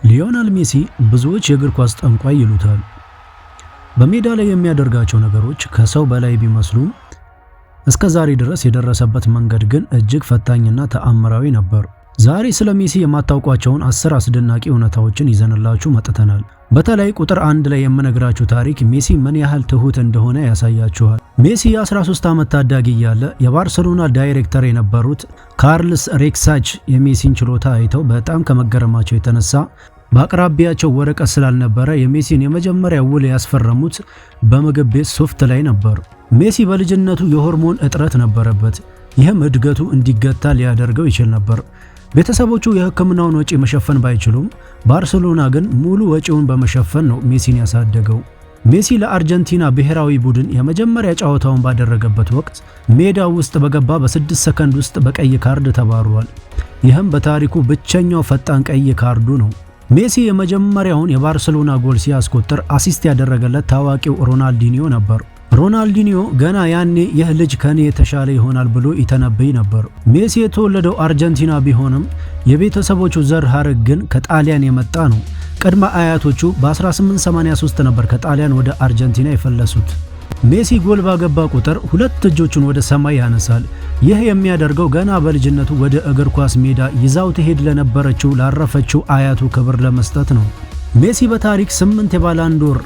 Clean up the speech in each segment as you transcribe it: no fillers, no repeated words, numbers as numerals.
ሊዮነል ሜሲ ብዙዎች የእግር ኳስ ጠንቋይ ይሉታል። በሜዳ ላይ የሚያደርጋቸው ነገሮች ከሰው በላይ ቢመስሉም እስከ ዛሬ ድረስ የደረሰበት መንገድ ግን እጅግ ፈታኝና ተአምራዊ ነበር። ዛሬ ስለ ሜሲ የማታውቋቸውን 10 አስደናቂ እውነታዎችን ይዘንላችሁ መጥተናል። በተለይ ቁጥር 1 ላይ የምነግራችሁ ታሪክ ሜሲ ምን ያህል ትሁት እንደሆነ ያሳያችኋል። ሜሲ የ13 ዓመት ታዳጊ እያለ የባርሰሎና ዳይሬክተር የነበሩት ካርልስ ሬክሳች የሜሲን ችሎታ አይተው በጣም ከመገረማቸው የተነሳ በአቅራቢያቸው ወረቀት ስላልነበረ የሜሲን የመጀመሪያ ውል ያስፈረሙት በምግብ ቤት ሶፍት ላይ ነበር። ሜሲ በልጅነቱ የሆርሞን እጥረት ነበረበት። ይህም እድገቱ እንዲገታ ሊያደርገው ይችል ነበር። ቤተሰቦቹ የሕክምናውን ወጪ መሸፈን ባይችሉም ባርሰሎና ግን ሙሉ ወጪውን በመሸፈን ነው ሜሲን ያሳደገው። ሜሲ ለአርጀንቲና ብሔራዊ ቡድን የመጀመሪያ ጨዋታውን ባደረገበት ወቅት ሜዳው ውስጥ በገባ በ6 ሰከንድ ውስጥ በቀይ ካርድ ተባሯል። ይህም በታሪኩ ብቸኛው ፈጣን ቀይ ካርዱ ነው። ሜሲ የመጀመሪያውን የባርሰሎና ጎል ሲያስቆጥር assist ያደረገለት ታዋቂው ሮናልዲኒዮ ነበር። ሮናልዲኒዮ ገና ያኔ ይህ ልጅ ከኔ የተሻለ ይሆናል ብሎ ይተነብይ ነበር። ሜሲ የተወለደው አርጀንቲና ቢሆንም የቤተሰቦቹ ዘር ሐረግ ግን ከጣሊያን የመጣ ነው። ቅድመ አያቶቹ በ1883 ነበር ከጣሊያን ወደ አርጀንቲና የፈለሱት። ሜሲ ጎል ባገባ ቁጥር ሁለት እጆቹን ወደ ሰማይ ያነሳል። ይህ የሚያደርገው ገና በልጅነቱ ወደ እግር ኳስ ሜዳ ይዛው ትሄድ ለነበረችው ላረፈችው አያቱ ክብር ለመስጠት ነው። ሜሲ በታሪክ 8 የባላንዶር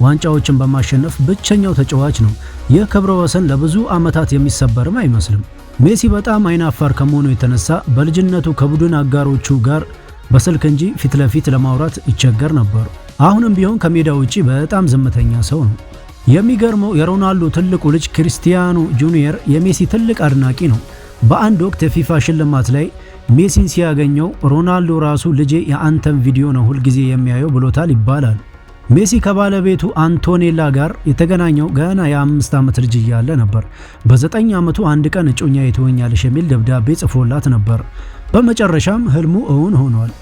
ዋንጫዎችን በማሸነፍ ብቸኛው ተጫዋች ነው። ይህ ክብረ ወሰን ለብዙ ዓመታት የሚሰበርም አይመስልም። ሜሲ በጣም አይናፋር ከመሆኑ የተነሳ በልጅነቱ ከቡድን አጋሮቹ ጋር በስልክ እንጂ ፊት ለፊት ለማውራት ይቸገር ነበር። አሁንም ቢሆን ከሜዳ ውጪ በጣም ዝምተኛ ሰው ነው። የሚገርመው የሮናልዶ ትልቁ ልጅ ክርስቲያኖ ጁኒየር የሜሲ ትልቅ አድናቂ ነው። በአንድ ወቅት የፊፋ ሽልማት ላይ ሜሲን ሲያገኘው ሮናልዶ ራሱ "ልጄ የአንተን ቪዲዮ ነው ሁልጊዜ የሚያየው" ብሎታል ይባላል። ሜሲ ከባለቤቱ አንቶኔላ ጋር የተገናኘው ገና የ5 ዓመት ልጅ እያለ ነበር። በ9 ዓመቱ "አንድ ቀን እጮኛዬ ትሆኛለሽ" የሚል ደብዳቤ ጽፎላት ነበር። በመጨረሻም ህልሙ እውን ሆኗል።